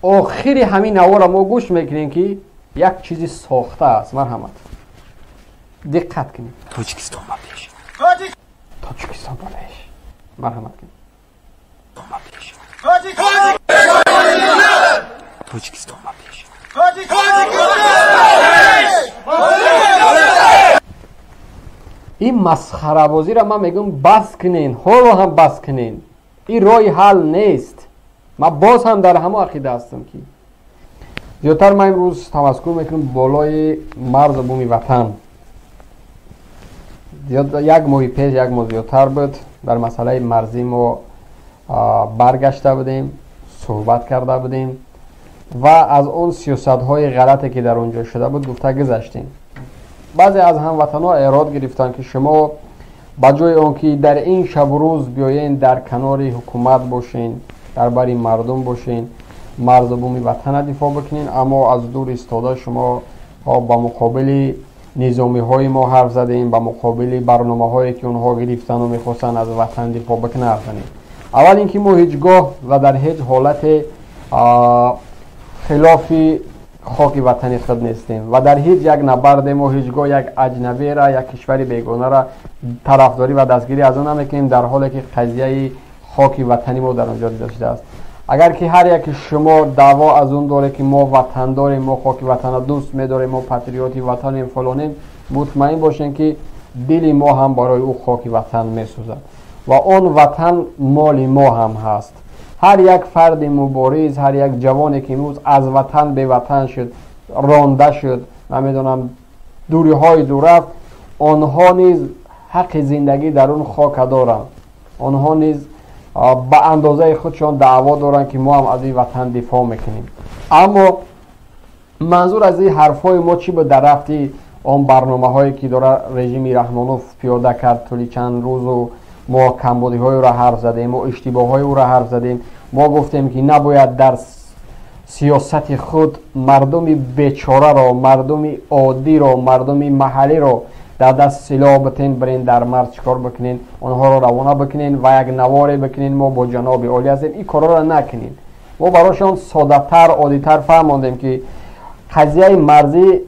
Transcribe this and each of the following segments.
Охири ҳамин навора мо гӯш мекунем, ки як чизи сохта аст. Марҳамат, диққат кунед. Тоҷикистон ба пеш! Тоҷикистон ба пеш! Марҳамат кунед. Ба пеш! Тоҷикистон ба пеш! Ин масхарабозиро ман мегӯям, бас кунен, ҳоло ҳам бас кунен. Ин роҳи ҳал нест. Ман боз ҳам дар ҳамон ақида ҳастам, ки зиёдтар ман имрӯз тамаскур мекунам болои марзу буми ватан. Як моҳи пеш, як моҳ зиёдтар буд, дар масъалаи марзӣ мо баргашта будем, суҳбат карда будем ва аз он сиёсатҳои ғалате, ки дар он ҷо шуда буд, гуфта гузаштем. Баъзе аз ҳамватанҳо эрод гирифтанд, ки шумо ба ҷои он ки дар ин шабу рӯз биёен, дар канори ҳукумат бошен, дар бари мардум бошен, марзу буми ватана дифоъ бикунен, аммо аз дур истода шумо ба муқобили низомиҳои мо ҳарф задем, ба муқобили барномаҳое, ки онҳо гирифтану мехостанд аз ватан дифоъ бикунанд, ҳарф занем. Аввал ин ки мо ҳеҷ гоҳ ва дар ҳеҷ ҳолате хилофи хоки ватани худ нестем ва дар ҳеҷ як набарде мо ҳеҷ гоҳ як аҷнабира, як кишвари бегонара тарафдорӣ ва дастгирӣ аз он намекунем, дар ҳоле ки қазияи хоки ватани мо дар он ҷо дида шудааст. Агар ки ҳар яки шумо даъво аз он доред, ки мо ватандорем, мо хоки ватана дӯст медорем, мо патриоти ватанем, фалонем, мутмаин бошем, ки дили мо ҳам барои ӯ хоки ватан месӯзад ва он ватан моли мо ҳам ҳаст. Ҳар як фарди мубориз, ҳар як ҷавоне, ки имрӯз аз ватан беватан шуд, ронда шуд, намедонам, дуриҳои дур рафт, онҳо низ ҳаққи зиндагӣ дар он хока доранд. Онҳо низ ба андозаи худшон даъво доранд, ки мо ҳам аз ин ватан дифоъ мекунем. Аммо манзур аз ин ҳарфҳои мо чӣ буд дар рафти он барномаҳое, ки дора режими Раҳмонов пиёда кард тӯли чанд рӯзу? Мо камбудиҳои ӯро ҳарф задем, мо иштибоҳҳои ӯро ҳарф задем. Мо гуфтем, ки набояд дар сиёсати худ мардуми бечораро, мардуми оддиро, мардуми маҳаллиро дар даст силоҳ битен, бирен дар марз чикор бикунен, онҳоро равона бикунен ва як наворе бикунен, мо бо ҷаноби олӣ ҳастем. Ин корҳоро накунен. Мо барошон соддатар, оддитар фаҳмондем, ки қазияи марзӣ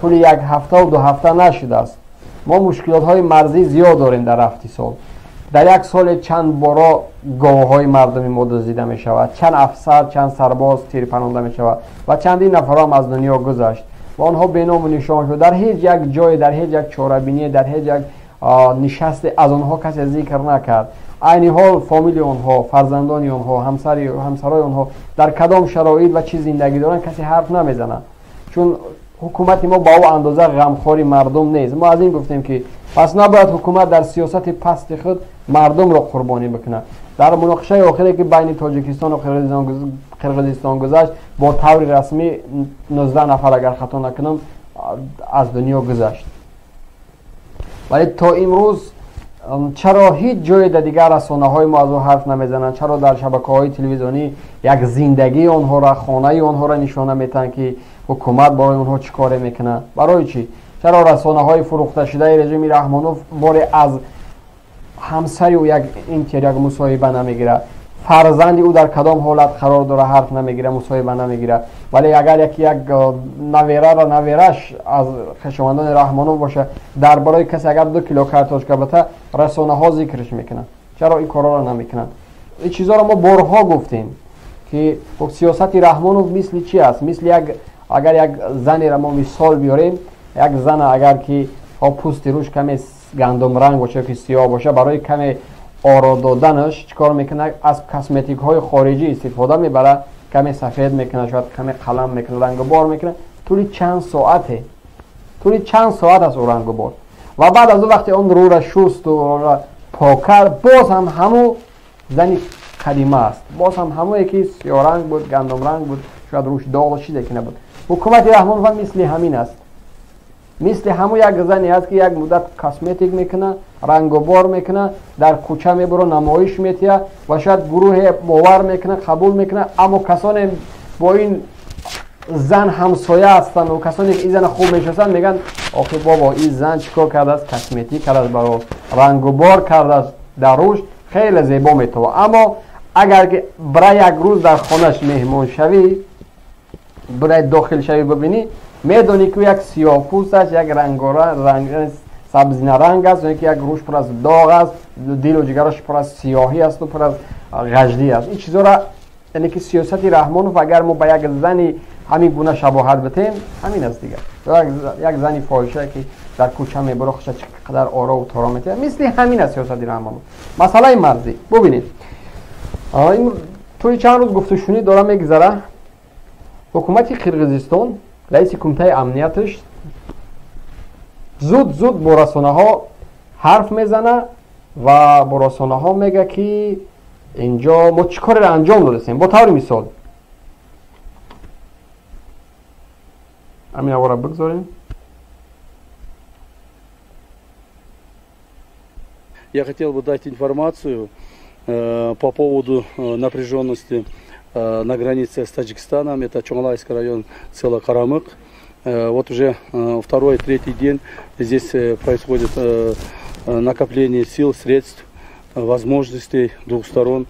тӯли як ҳафтаву 2 ҳафта нашудааст. Мо мушкилотҳои марзӣ зиёд дорем дар рафти сол. Дар як соле чанд боро говҳои мардуми мо дуздида мешавад, чанд афсар, чанд сарбоз тирпанонда мешавад ва чандин нафарҳам аз дунё гузашт ва онҳо беному нишон шуд. Дар ҳеҷ як ҷое, дар ҳеҷ як чорабиние, дар ҳеҷ як нишасте аз онҳо касе зикр накард. Айни ҳол фомили онҳо, фарзандони онҳо, ҳамсарои онҳо дар кадом шароит ва чӣ зиндагӣ доранд, касе ҳарф намезанад, чун ҳукумати мо ба ӯ андоза ғамхори мардум нест. Мо аз ин гуфтем, ки пас набояд ҳукумат дар сиёсати пасти худ мардумро қурбонӣ бикунад. Дар муноқишаи охире, ки байни Тоҷикистону Қирғизистон гузашт, бо таври расмӣ 19 нафар, агар хато накунам, аз дунё гузашт. Вале то имрӯз чаро ҳеҷ ҷое дар дигар расонаҳои мо аз ӯ ҳарф намезананд? Чаро дар шабакаҳои телевизионӣ як зиндагии онҳоро, хонаи онҳоро нишона метаҳанд, ки ҳукумат барои онҳо чӣ коре мекунад? Барои чӣ? Чаро расонаҳои фурӯхташудаи режими Раҳмонов боре аз ҳамсари ӯ як интер, як мусоҳиба намегирад? Фарзанди ӯ дар кадом ҳолат қарор дора, ҳарф намегирад, мусоҳиба намегирад. Вале агар яки як навераро, навераш аз хешовандони Раҳмонов боша, дар барои касе агар 2 кило картошка бита, расонаҳо зикрш мекунанд. Чаро ин корҳоро намекунанд? Ин чизҳоро мо борҳо гуфтем, ки сиёсати Раҳмонов мисли чи аст? Мисли як, агар як занеро мо мисол биёрем, як зана агар ки пӯсти рӯш каме гандумранг боша ки сиёҳ боша, барои каме оро доданаш чӣ кор мекунад? Аз косметикҳои хориҷӣ истифода мебарад, каме сафед мекунад, шояд каме қалам мекунад, рангубор мекунад. Тӯли чанд соате, тӯли чанд соат аст ӯ рангубор, ва баъд аз ӯ вақте он рӯра шусту рӯра пок кард, боз ҳам ҳамун зани қадима аст, боз ҳам ҳамое ки сиёҳранг буд, гандумранг буд, шояд рӯш доғ чизе ки набуд. Ҳукумати Раҳмонова мисли ҳамин аст, мисли ҳамун як зане аст, ки як муддат косметик мекунад, рангубор мекунад, дар кӯча мебуро, намоиш метиҳад ва шояд гурӯҳе бовар мекунад, қабул мекунад. Аммо касоне бо ин зан ҳамсоя ҳастанд ва касоне ки ин зана хуб мешиносанд, мегӯянд: охи бобо, ин зан чӣ кор кардааст? Косметик кардааст, баро рангубор кардааст, дар рӯш хеле зебо метова. Аммо агар ки бира як рӯз дар хонаш меҳмон шавӣ Барои дохил шавӣ бибинӣ, медонӣ ки як сиёҳпӯст аст, як рангора ранг сабзинаранг аст, ё ки як рӯш пур аз доғ аст, дилу ҷигараш пур аз сиёҳӣ аст ва пур аз ғаждӣ аст. Ин чизҳоро, яъне ки сиёсати Раҳмонов агар мо ба як зани ҳамин гуна шабоҳат битем, ҳамин аст дигар. Як зани фоҳиша ки дар кӯча мебура, хуша чӣ қадар оро ва торо метиҳад, мисли ҳамин аст сиёсати Раҳмонов. Масъалаи марзӣ бубинед, тӯли чанд рӯз гуфтушунид дора мегузара. Ҳукумати Қирғизистон, раиси кумитаи амнияташ зуд зуд бо расонаҳо ҳарф мезана ва бо расонаҳо мега ки инҷо мо чӣ кореро анҷом додастем. Бо таври мисол ҳамин авора бигзорем. Я хотел бы дать информацию по поводу напряженности на границе с Таджикистаном. Это Чонгалайский район, село Карамык. Вот уже второй, третий день здесь происходит накопление сил, средств, возможностей двух сторон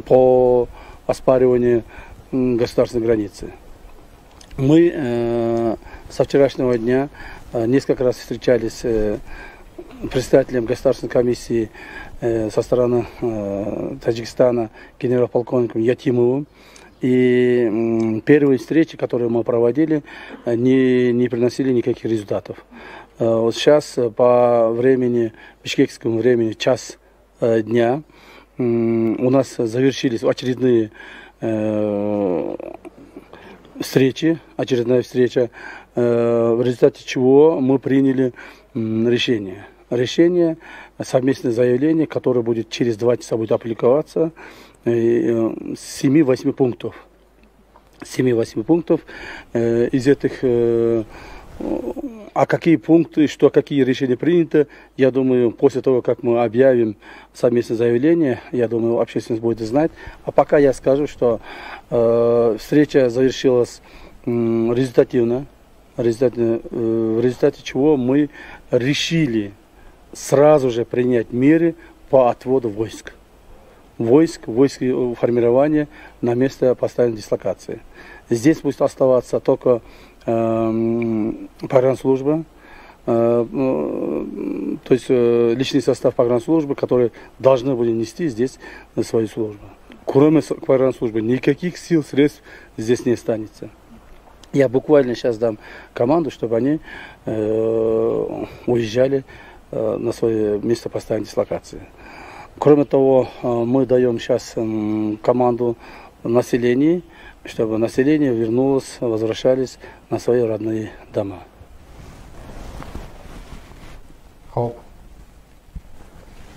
по оспариванию государственной границы. Мы со вчерашнего дня несколько раз встречались с председателем Государственной комиссии со стороны Таджикистана генерал-полковником Ятимовым. И первые встречи, которые мы проводили, не приносили никаких результатов. Вот сейчас по времени, бишкекскому времени, час дня, у нас завершились очередные встречи, очередная встреча, в результате чего мы приняли решение. Решение, совместное заявление, которое будет через 2 часа будет опубликоваться, 7-8 пунктов. 7-8 пунктов. Из этих, а какие пункты, что, какие решения приняты, я думаю, после того, как мы объявим совместное заявление, я думаю, общественность будет знать. А пока я скажу, что встреча завершилась результативно, в результате чего мы решили сразу же принять меры по отводу войск. Войск формирования на место постоянной дислокации. Здесь будет оставаться только погранслужба, то есть личный состав погранслужбы, которые должны были нести здесь свою службу. Кроме погранслужбы никаких сил, средств здесь не останется. Я буквально сейчас дам команду, чтобы они уезжали на свое место постоянной дислокации. Кроме того, мы даем сейчас команду населению, чтобы население вернулось, возвращались на свои родные дома. Хоб.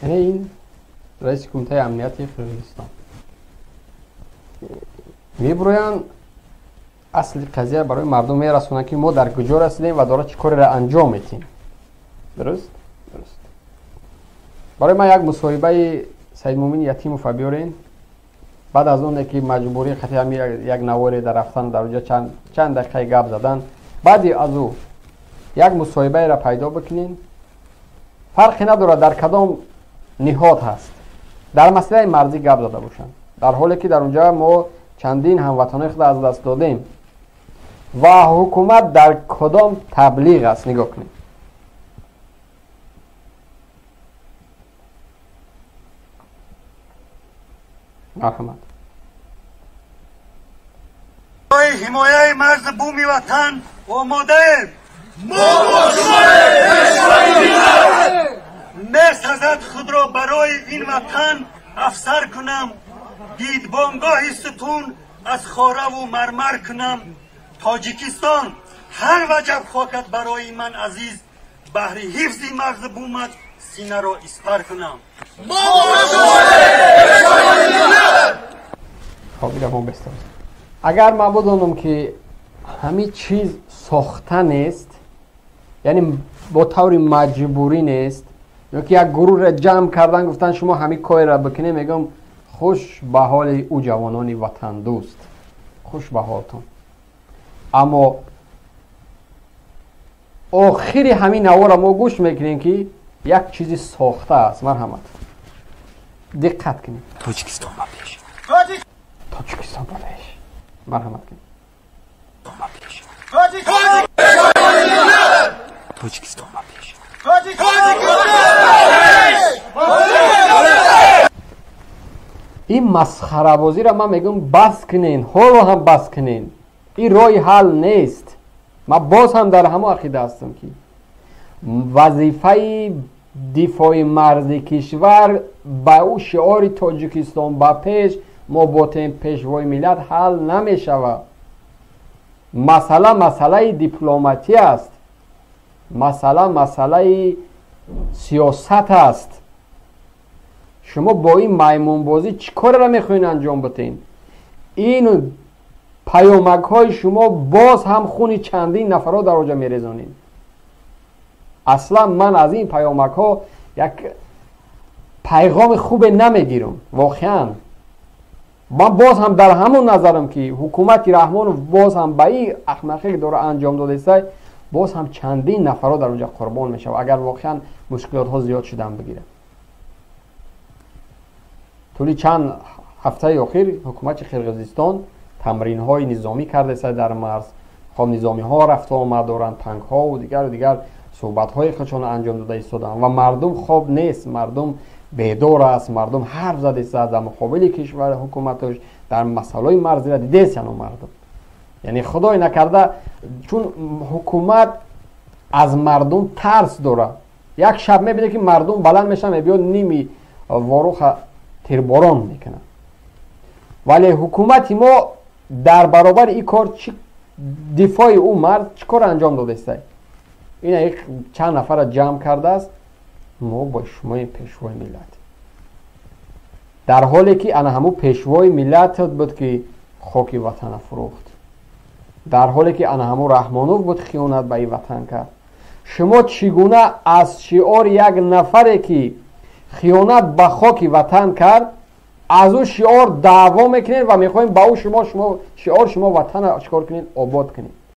Яъне ин раиси кумитаи амнияти Қирғизистон мебуроянд, асли қазия барои мардум мерасонанд, ки мо дар куҷо расидем ва дора чӣ кореро анҷом медиҳем. Дуруст? Дуруст. Барои ман як мусоҳибаи Саидмӯмин Ятимова биёрен. Баъд аз оне ки маҷбурӣ хати ҳами як наворе дар рафтан дар оҷа чанд дақиқаи гап задан, баъди аз ӯ як мусоҳибаеро пайдо бикунем. Фарқе надорад дар кадом ниҳод ҳаст, дар масъалаи марзӣ гап зада бошанд, дар ҳоле ки дар онҷа мо чандин ҳамватанои худ аз даст додем ва ҳукумат дар кадом таблиғ аст. Нигоҳ кунед. Марҳамат. Барои ҳимояи марзи буми ватан омодаем. Мо бо шумоем, пешвои миллат. Месазад худро барои ин ватан афсар кунам, дидбонгоҳи сутун аз хораву мармар кунам. Тоҷикистон, ҳар ваҷаб хокат барои ман азиз, баҳри ҳифзи марзи бумат синаро испар кунам. Мо бо шумоем, пешвои миллат. Хоб, ира мо бестор. Агар ман бидонам ки ҳамин чиз сохта нест, яъне бо таври маҷбурӣ нест, ё ки як гурӯҳро ҷамъ кардан гуфтан шумо ҳамин корро бикунед, мегӯям хуш ба ҳоли ӯ ҷавонони ватандӯст, хуш ба ҳолтон. Аммо охири ҳамин наворро мо гӯш мекунем ки як чизи сохта аст. Марҳамат, диққат кунед. Тоҷикистон ба пеш. Тоҷикистон ба пеш. Марҳамат кунед. Тоҷикистон ба пеш. Ин масхарабозиро ман мегӯям, бас кунен, ҳоло ҳам бас кунен. Ин роҳи ҳал нест. Ман боз ҳам дар ҳамон ақида ҳастам, ки вазифаи дифои марзи кишвар ба ӯ шиори Тоҷикистон ба пеш, мо ботем пешвои миллат ҳал намешавад. Масъала масъалаи дипломатӣ аст, масъала масъалаи сиёсат аст. Шумо бо ин маймунбозӣ чӣ кореро мехоҳед анҷом бидиҳед? Ин паёмакҳои шумо боз ҳам хуни чандин нафарро дар оҷа мерезонед. Аслан ман аз ин паёмакҳо як пайғоми хубе намегирам. Воқеан ман боз ҳам дар ҳамон назарам, ки ҳукумати Раҳмонов боз ҳам ба ин ахмақе ки дора анҷом додааст, боз ҳам чандин нафарро дар онҷа қурбон мешавад, агар воқеан мушкилотҳо зиёд шудан бигирад. Тӯли чанд ҳафтаи охир ҳукумати Қирғизистон тамринҳои низомӣ кардааст дар марз. Хоб, низомиҳо рафту омад доранд, танкҳову дигару дигар суҳбатҳои худшонро анҷом дода истоданд ва мардум хоб нест, мардум бедор аст, мардум ҳарф зада истодааст дар муқобили кишвар ҳукуматаш дар масъалаҳои марзиро дидесяно мардум. Яъне худой накарда, чун ҳукумат аз мардум тарс дорад, як шаб мебинед, ки мардум баланд мешаванд, мебиёд ними Воруха тирборон мекунад. Вале ҳукумати мо дар баробари ин кор чӣ, дифои ӯ мард чӣ кор анҷом додааст? Ина як чанд нафарро ҷамъ кардааст, мо бо шумои пешвои миллат, дар ҳоле ки ана ҳамун пешвои миллат буд, ки хоки ватана фурӯхт, дар ҳоле ки ана ҳамун Раҳмонов буд, хиёнат ба ин ватан кард. Шумо чӣ гуна аз шиори як нафаре, ки хиёнат ба хоки ватан кард, аз ӯ шиор даъво мекунед ва мехоҳем ба ӯ шумо шиор шумо ватана чикор кунед, обод кунед?